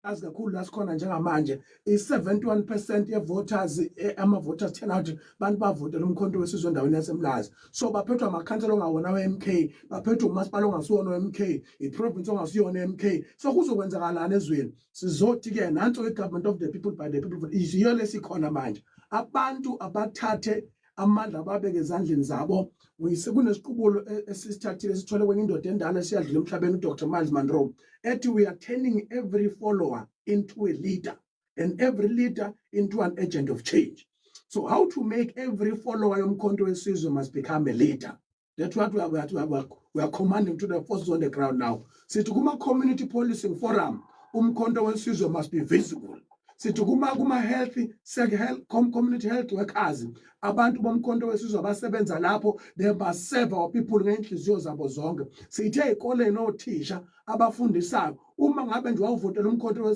Azi kakhulu la sikhona njengamanje, i-71% ye-voters, ama-voters turnout, bantu bavotela uMkhonto weSizwe endaweni yaseMlazi. So baphethwe amakhansela ongawona we-MK, baphethwe umasipala ongasiwona we-MK, i-province ongasiyona we-MK. So kuzokwenzakalani ezweni? Sizothi-ke nanso i-government of the people, by the people, yiyo lesikhona manje. Abantu abathathe amandla, ababeke ezandleni zabo. Kunesiqubulo esisithathile, sithole kwenye indoda endala esiyadlula emhlabeni, uDr Myles Munroe, ethi we are turning every follower into a leader and every leader into an agent of change. So how to make every follower yoMkhonto weSizwe must become a leader? That's what we are commanding to the forces on the ground now. Sithi kuma-community policing forum, uMkhonto weSizwe must be visible. Sithi kuma health health community health workers, abantu boMkhonto weSizwe abasebenza lapho, they must serve our people ngeenhliziyo zabo zonke. Sithe ey'koleni, othisha abafundisayo, uma ngabe nje wawuvotela uMkhonto.